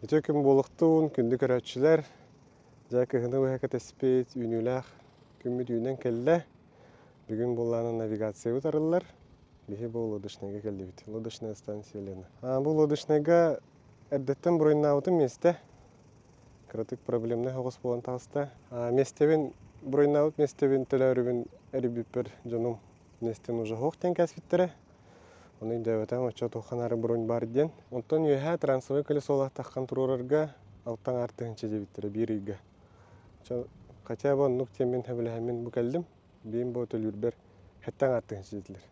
Үтүө күн буолуохтун, күндү көрөөччүлэр! Дьэ, кыһыны быһа кэтэспит үүнүүлээх күммүт үүнэн кэллэ. Бүгүн буоллаҕына навигациябыт арыллар. Биһи бу Лодочнайга кэллибит. Лодочная станция Лена. Бу Лодочнайга эрдэттэн буруйнаабытым миэстэ. Кыратык проблемнай соҕус буолан таҕыста. Миэстэбин, буруйнаабыт миэстэбин төлөөрүбүн эрийбиппэр дьонум миэстэни уже суох диэн кээспиттэрэ. Ону өйдөөбөтөҕүм оччо туохха наара бронь баар диэн. Онтон үөһээ трансовай колесолаах таххан туруорарга 6,5 тыһыынча диэбиттэрэ биир ыйга. Хотя бы оннук диэммин сөбүлэһэммин бу кэллим. Биим бу төлүүрбэр 7,5 тыһыынча диэтилэр.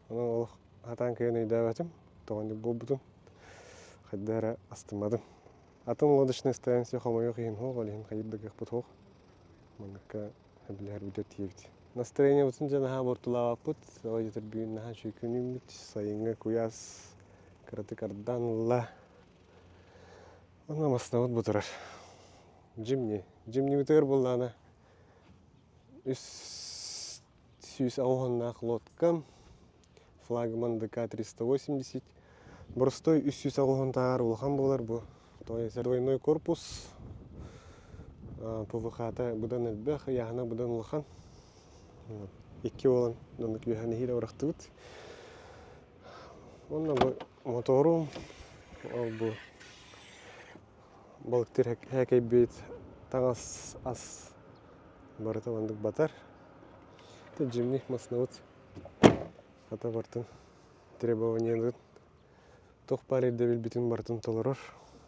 Онон олох сатаан кыайан өйдөөбөтүм. Тоҕо оннук буолбутун хайдах эрэ астымматым. Атын лодочнай станция хомойуох иһин суох, ол иһин хайыр да кыахпыт суох. Манныкка Билэрбитэ тиийэбит. Настроениебытын дьэ наһаа буортулаабаппыт. Ол эбэтэр бүгүн наһаа үчүгэй күн үүммүт. Сайыҥҥы куйаас кыратык ардаан ылла. Онно массыынабыт бу турар. Дьимни. Дьимнибитигэр буоллаҕына 380 лодка, флагман ДК-380. Боростой 380-тааҕар улахан буолар бу. То есть двойной корпус, ПВХ-та быдан элбэх, ыйааһына быдан улахан. Икки буолан оннук үөһэ нэһиилэ бырахтыбыт. Уонна бу моторум, ол бу балыктыыр һээкэйбит таҥас ас барыта маннык батар. Дьимни массыынабыт хата бартын требованиеларын туох баар ирдэбилбитин барытын толорор.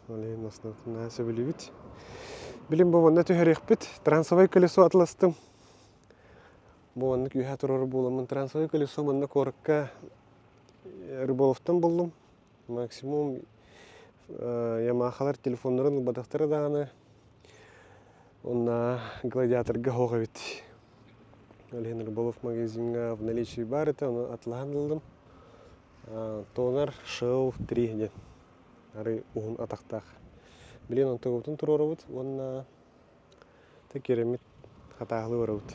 Ол иһин основнун наһаа сөбүлүүбүт. Билим бу манна түһэриэхпит. Трансовай колесо атыластым. Бу маннык үөһэ турар буоламмын трансовай колесо манна куоракка Рыболовтан буллум. Максимум Ямахалар телефоннарын ылбатахтара даҕаны уонна гладиаторга суох эбит. Ол иһин Рыболов магазиҥҥа в наличии баар этэ, ону атылаһан ыллым. Тонар Shell 3 диэн арый уһун атахтаах. Билигин онтугубутун туруорабыт уонна киирэммит хатааһылыы барабыт.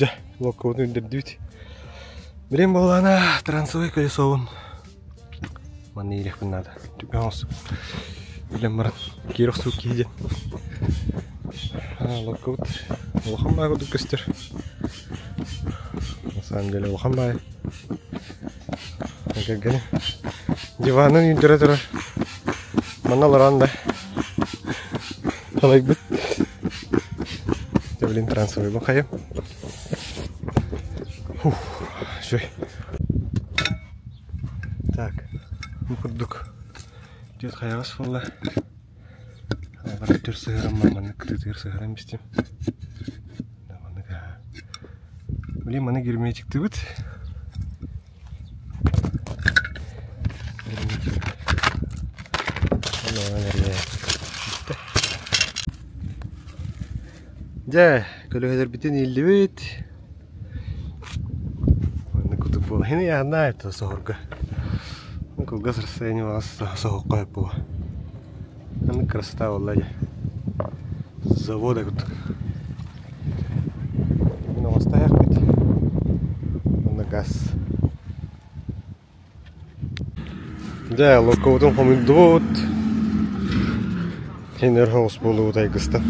Дьэ, локкобутун үрдэрдибит. Билим буоллаҕына трансовый колесобун манна иириэхпин наада. Түгэн билэн баран киирэ охсуу киһи диэн. Локкобут улахан баай курдук көстөр. На самом деле улахан баай. Кэргэним диванын үүрдэрэ турар. Манна олорон да халайбыт. Дьэ блин трансовыйбын хайым. Фух, үчүгэй. Так, бу курдук түөрт хайаҕас буолла. Алҕас түр сыһыаран маннык кытыытыгар сыһыаран бистим. Маннык Блин, маны герметиктыбыт. Герметик. Дьэ, көлөһөлөрбүтүн ииллибит. Маннык кутук буола. Хини яһаннаа это соһорго. Кылгас расстояние баҕас соһукка сөп буолуо. Маннык красота буолла дьэ. Завода курдук. Мин оҥостойохпут. Онно газ. Дьэ, локкобутун хомуйдубут. Син өр соҕус буолуубут айгыстан.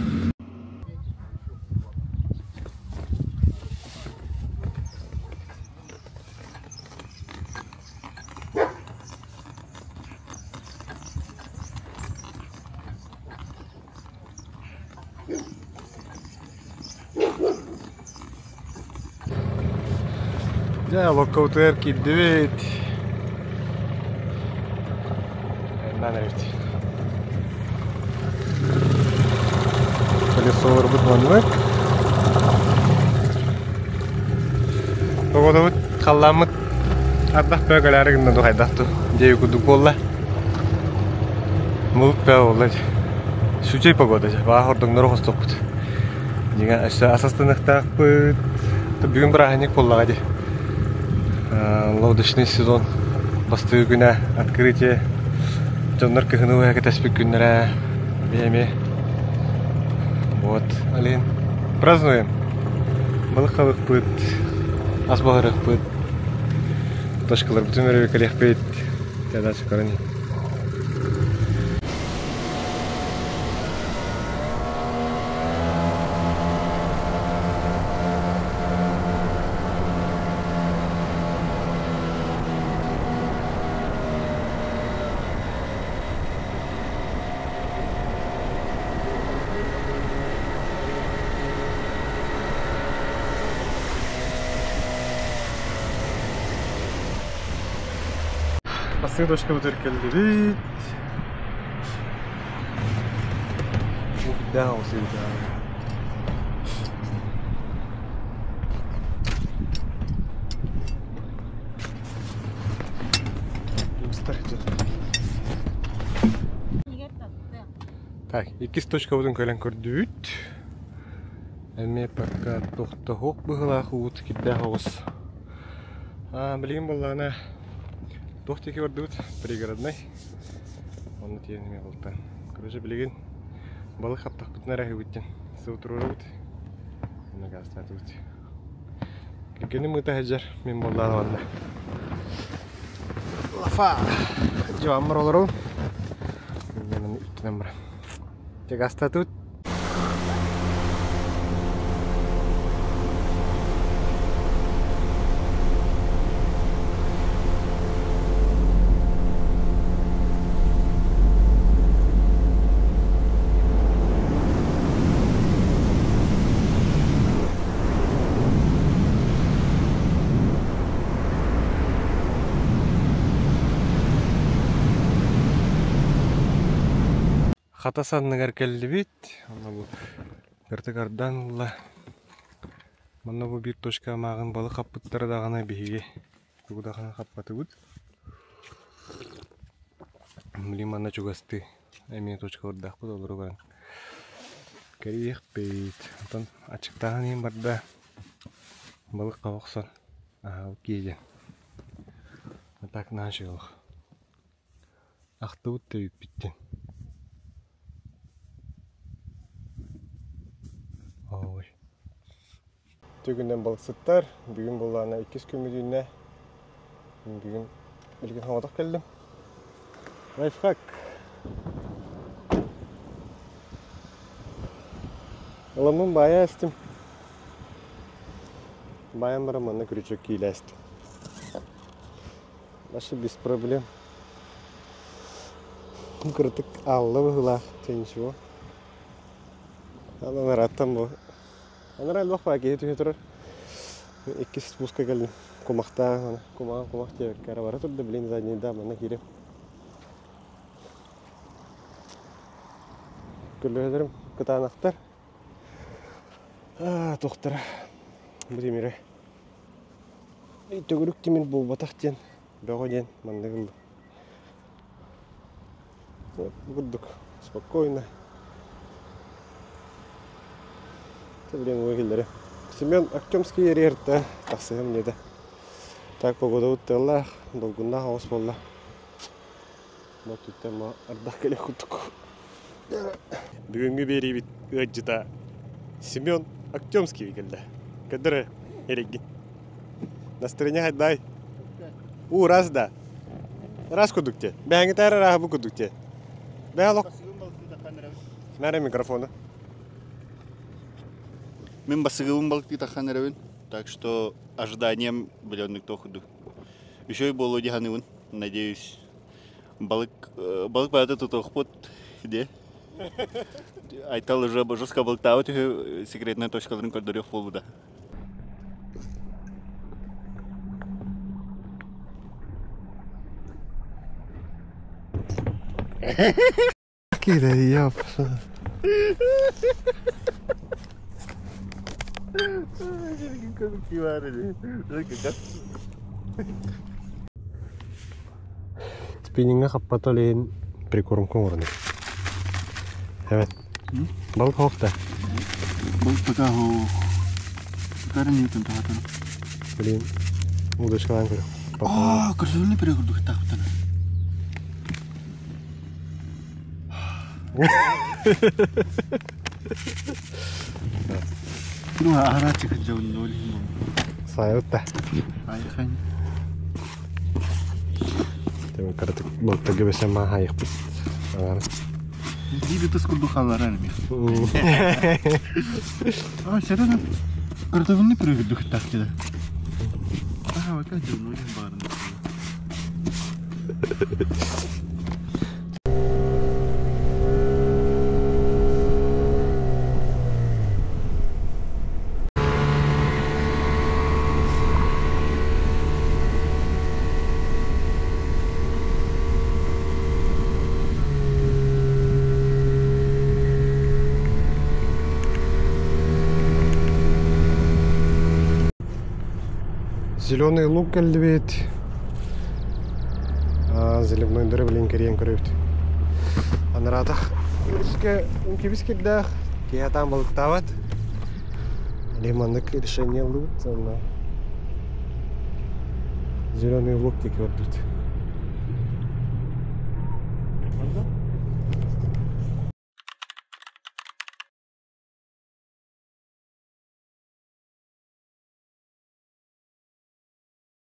Дьэ, локкобутугар киирдибит. Айаннаан эрэбит. Колесолорбут маннык. Погодабыт халлааммыт ардах бөҕө кэлээри гынна дуу хайдах дуу дьэ курдук буолла. Мылык бөҕө буолла дьэ. Сүчэй погода дьэ. Баҕа хордоҥнору хостуохпут. Дьиҥэ өссө ас астаныахтаахпыт. Бүгүн бырааһынньык буоллаҕа дии. Лодочный сезон бастакы күнэ, открытие. Дьоннор кыһыны быһа кэтэспит күннэрэ. Эмиэ Вот, Алин, празднуем. Балык хабыкпыт, ас буһарыахпыт, точкаларбытын өрөбүкэлиэхпит. Дальше көрөн Бастыҥ точкабытыгар кэллибит. Курдээх оҕус эбит Так, иккис точкабытын кэлэн көрдүбүт. Эмиэ пока тохтоһуох быһыылаах уут кирдээх оҕус. Билигин буоллаҕына туох диэки бардыбыт? Пригороднай. Онно тиийэн эмиэ бултаан. Короче, билигин балык хаптахпытына эрэ аһыыбыт диэн сыл туруорабыт. Онно гаастаатыбыт. Кэргэним ыыта сылдьар, мин буоллаҕына манна. Лафа! Дьуаммар олоробун. Мин үттэнэн баран. Дьэ гаастаатыбыт. Хатас анныгар кэллибит. Онно бу кыртык ардаан ылла. Манна бу биир точка мааҕын балык хаппыттара даҕаны биһиги тугу даҕаны хаппатыбыт. Блин, манна чугастыы эмиэ точкалардаахпыт олору баран кэрийиэхпит. Онтон аччыктааһын иһин барда балык хаба охсон аһаабыт киһи диэн. А так наша Ахтыбыт да эбиппиттэн. Ой. Түгүнэн балыксыттар. Бүгүн буоллаҕына иккис күммүт үүннэ. Бүгүн билигин соҕотох кэллим. Лайфхак. Ыламмын баайа эстим. Баайан баран манна күрүчүк киилээстим. Вообще без проблем. Кырытык аалла быһыылаах, чэ ничего. Анараттан бу. Анара элбэх баа киһи түһэ турар. Иккис спуска кэллим. Кумахтаан, кумаҕан кумах диэбэккэ эрэ бара турда, блин, заднийда манна киирим. Көлөһөлөрүм кытаанахтар. Туохтара бу тимири төгүрүк тимир буолбатах диэн бөҕө диэн маннык ыллым. Вот бу курдук спокойно. Блин, ууга киллэрэ. Семен Артемский эрийэртэ тахсыһым диэтэ. Так погодабыт тыаллаах, долгуннаах оҕус буолла. Мотуттан ардах кэлэ курдук. Бүгүҥҥү биэриибит ыалдьыта Семен Артемский кэллэ. Көрдөр эригин. Настроение хайдай? Уу, раз да. Раз курдук те. Бэһэҥҥитээр арааһы бу курдук те. Бэһэ олох. Наре микрофона. Мин басыгыбын балыктыы таххан эрэбин. Так что ожиданием билионник тохуду. Үчүгэй буолуо дии саныыбын. Надеюсь, балык балык баата тутуохпут диэ. Айтал уже жестко балыктаабыт үһү секретнай точкаларын көрдөрүөх буолбута. Киирэ яп. Спиннингэ хаппата олейин прикормка оҥорон Evet. Балык хоох да. Балык пока хоох. Көрөн ньютон таһатан. Блин, удочкалаан көрө. Аа, көрсөлүнү пире курдук тахтана. Ну, араачы кыджабын ноль. Сайытта. Айхан. Теме каратык болтага бесен ма хайықпыт. Биир ытыс курдук хаалларар эми. А, серьезно? Картавынны пире курдук тахтыда. Аха, вот как делал, барын. Зеленый лук кэллибит. Заливной дыры билин кэриэн көрөбүт. Анараатах өрүскэ үҥкүбүс кирдээх, киһи атаан балыктаабат. Или маннык решение ыллыбыт, онно зеленый лук диэки барбыт.